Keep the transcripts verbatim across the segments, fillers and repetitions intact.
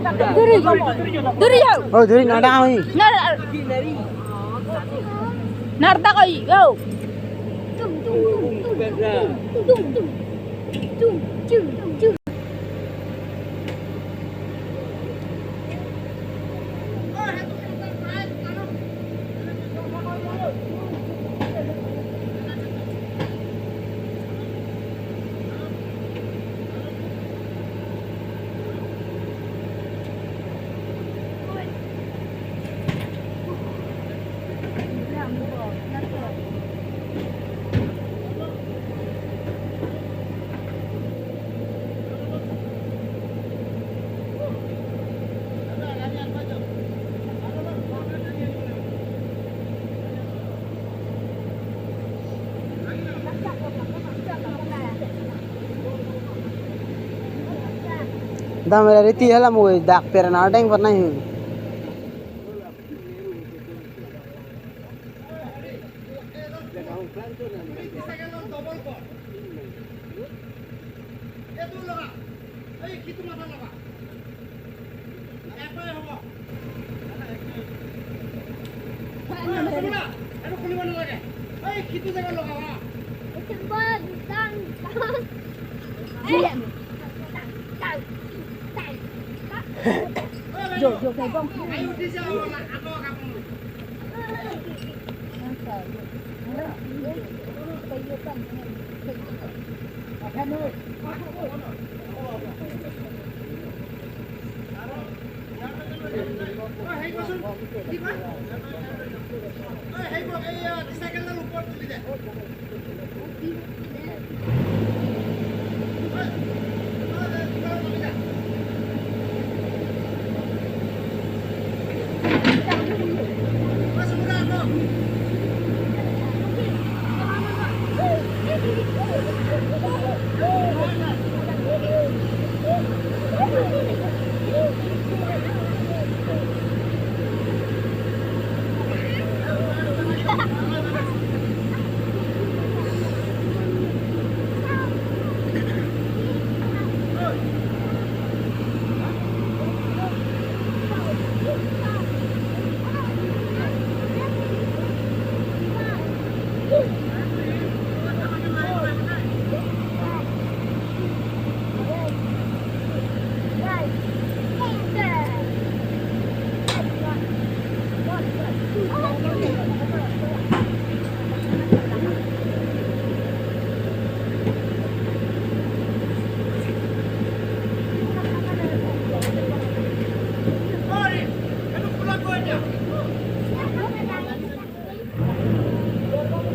Duri, duri yo. Oh, duri nada kami. Nar, narta koi yo. Dam reti hala mo dak per na deng pernah.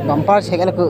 Bumper cycle ko.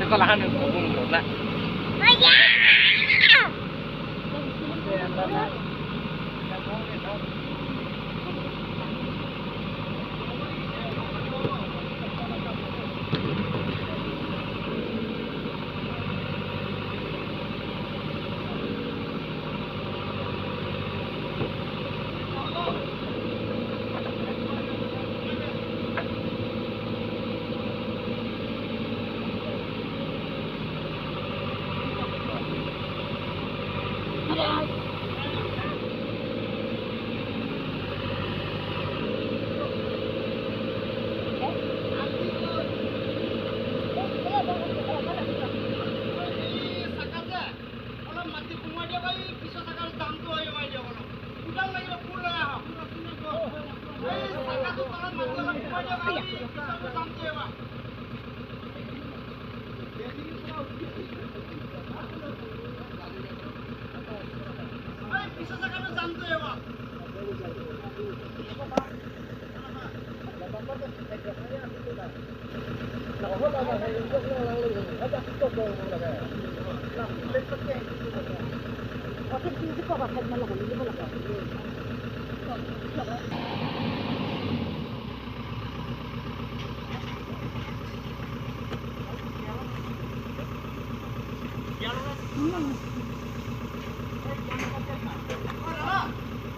Sekolahan yang ngomong na.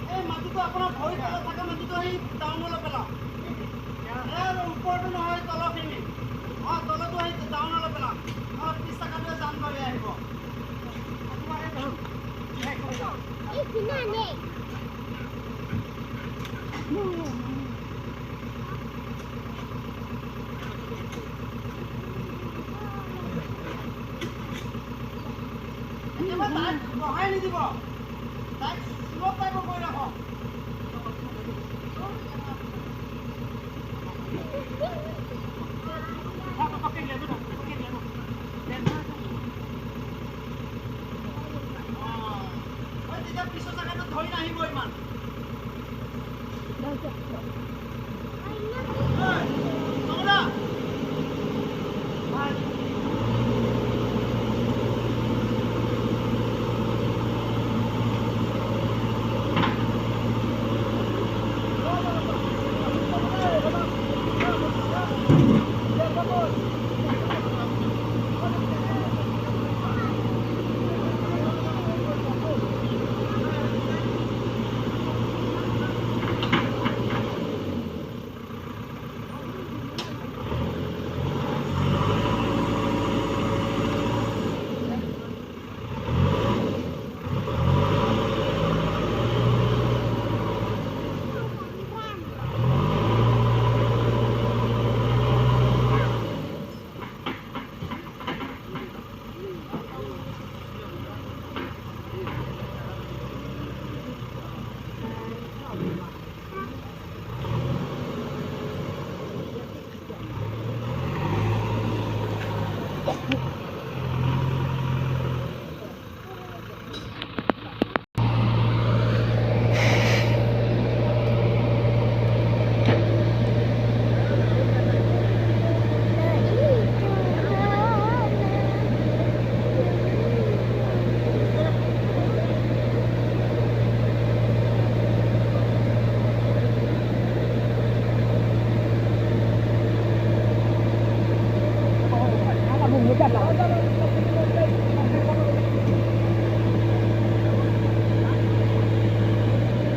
এই মাটিটো আপোনাৰ ভৰিৰ তলত থকা মাটিটো আহি ডাঙৰ পেলাওক। এই ওপৰটো নহয়, তলৰখিনি। অ, তলৰটো আহি ডাঙৰ পেলাওক। অ, ত্ৰিশ টকাটোৱে জান মাৰি আহিব। কেতিয়াবা তাক বহাই নিদিব, তাক শ্ল' টাইপৰ কৰি ৰাখক। অ, হয়, তেতিয়া পিছৰ জেগাটো ধৰি নাহিব ইমান।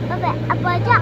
Apa, apa aja?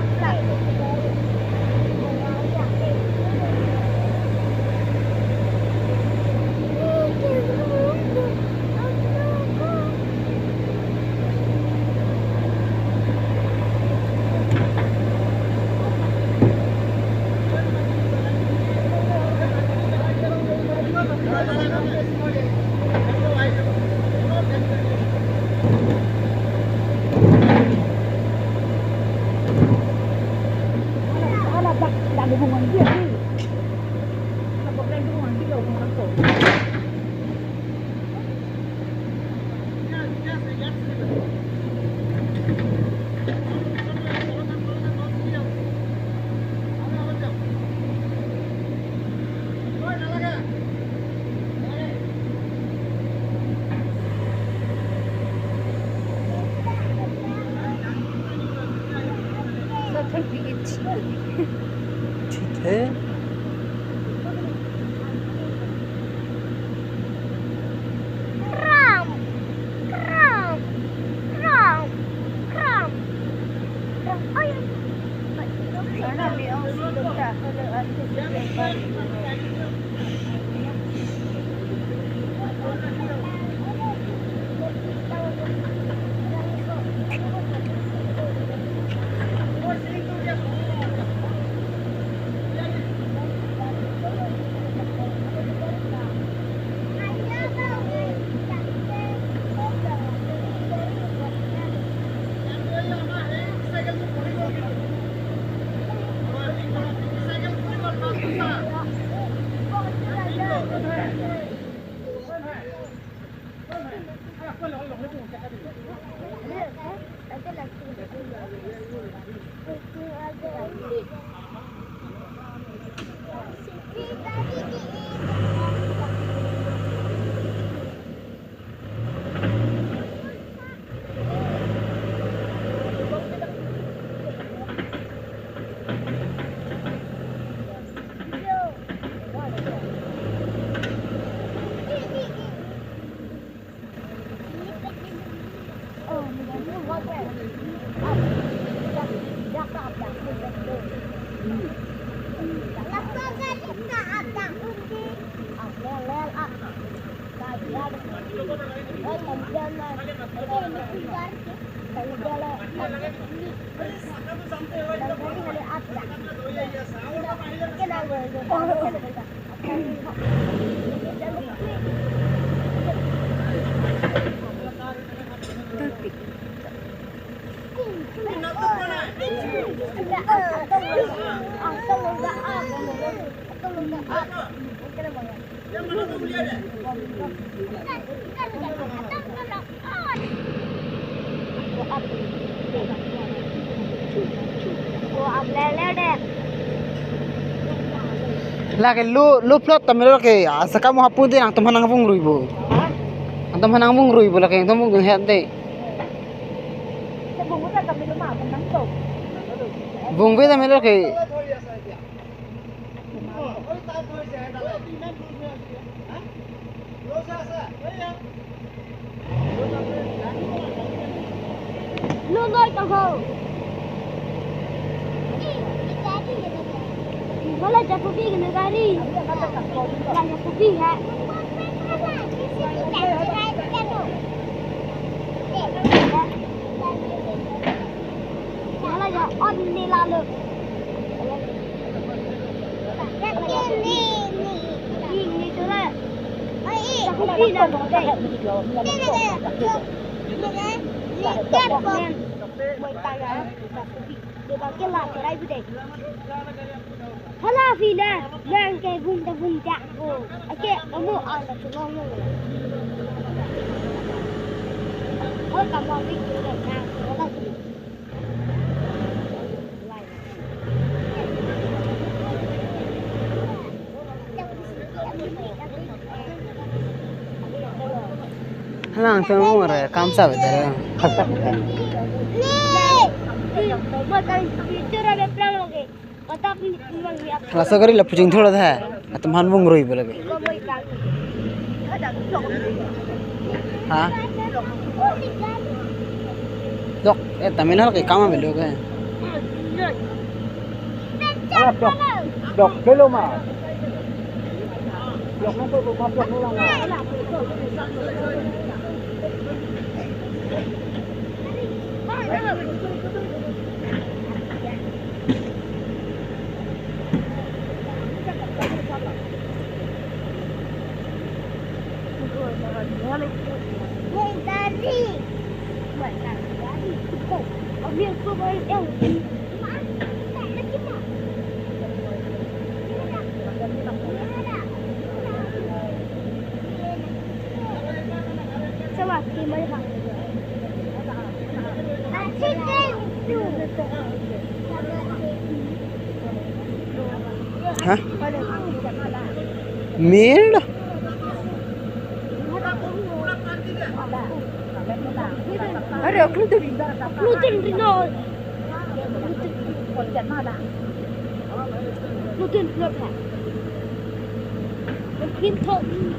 Lake lo, lo plot ta melo ke, asaka mo hapun te nangtum aphan nangvungrui bo. Nangtum aphan nangvungrui bo lake, nangtum vung het te. Vungve ta melo ke. Lo noi tong ho. Wala japupi kena gari. Wala japupi ha. Wala ja on ni lalo. Hala phi na, nang ke vung ta vung ta ko. Ake amo ang ta chulong lo. Hoi ka ma vik tu na, hala phi. Halang tong mo re, kamsa betere. Laso gari lapu chingthur tha. Atum aphan vungrui bo lake. Ha? Dok, eh, Tamil Nadu ke kam avelo ke. Dok, dok, dok, dok, dok, dok, dok, dok, dok, dok, dok, dok. Ha? Mir? Are, kludun, kludun rino. Kludun, kludun. Kludun, kludun.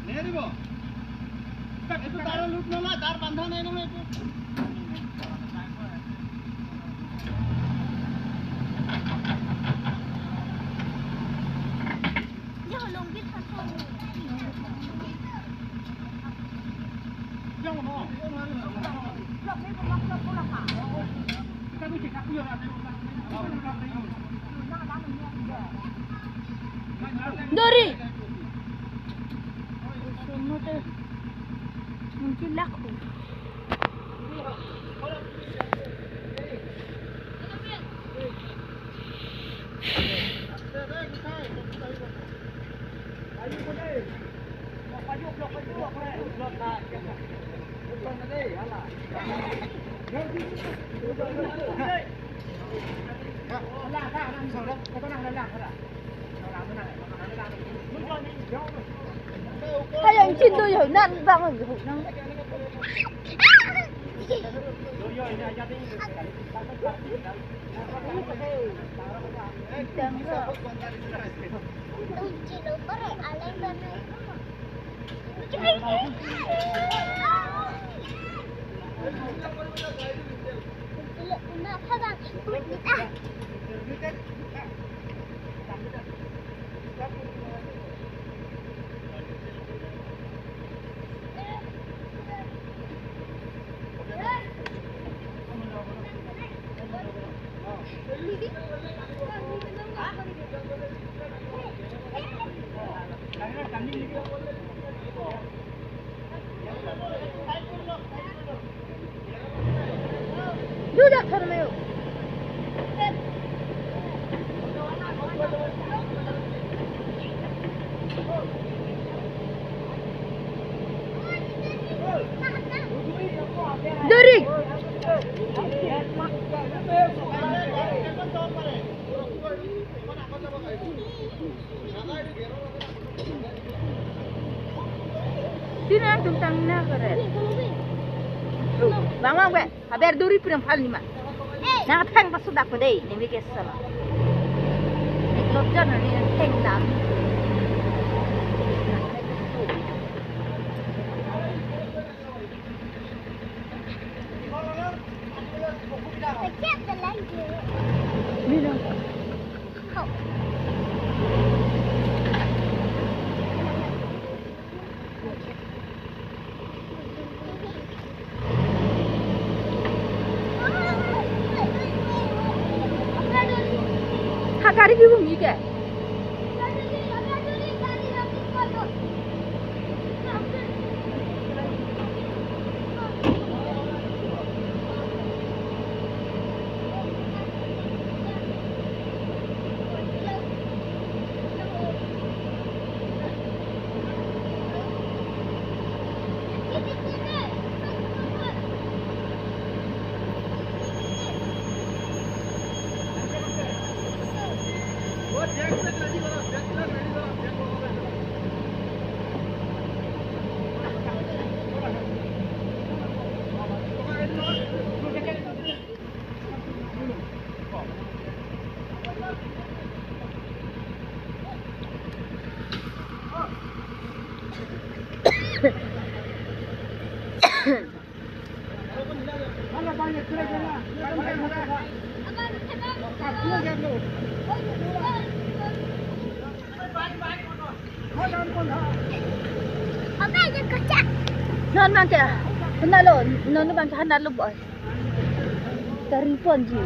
নেৰিব। এইটো তাৰ লোট নলয়, তাৰ বান্ধা নাই নহয় এইটো। Dori. Mungkin laku. Ayang chin do yo nan bang yo nan. Duda khar mayo. Duri. Sino ang tumtang na kare? Bang bang be. Aber duri puram phal nima. Nang thang pasu dak pedei, nimi kesel. Nik lobjan ni thang dam. Ha gari di bumi ke. Non bang ke, henalo, non bang ke henalo boy. Tari ponji.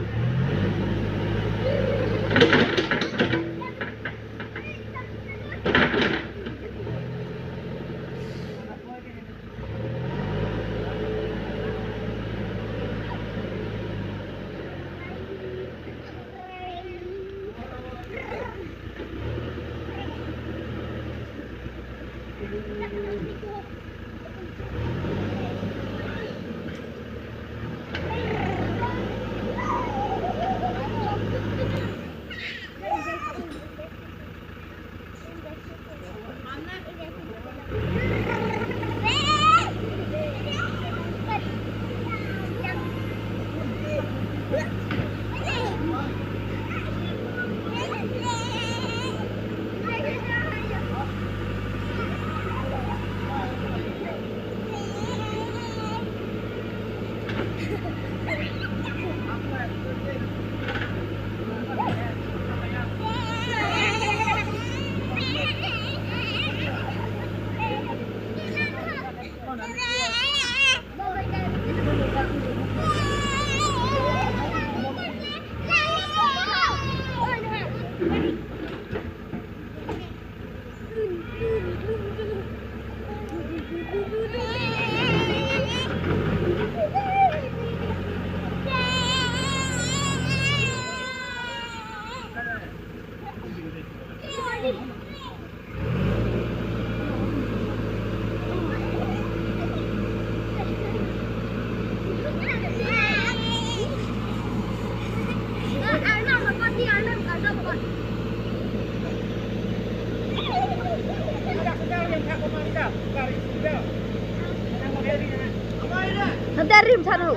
Nanti rim sana.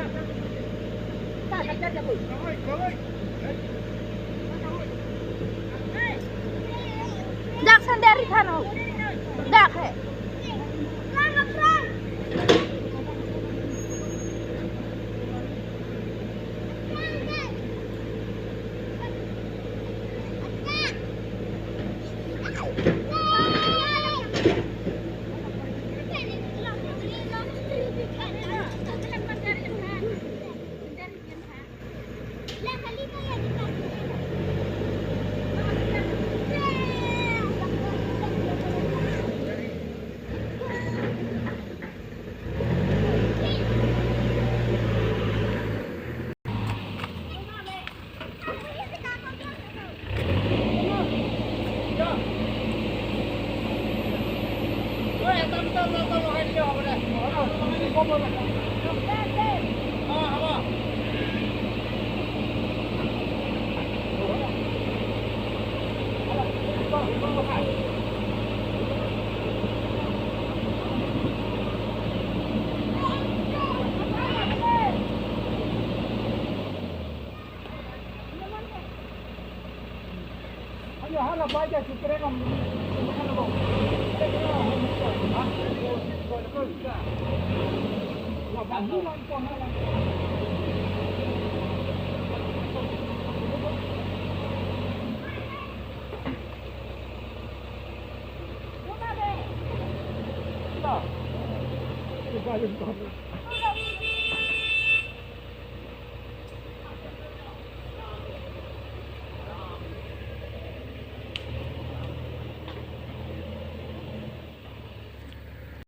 Dak sandari than ho. Dak he.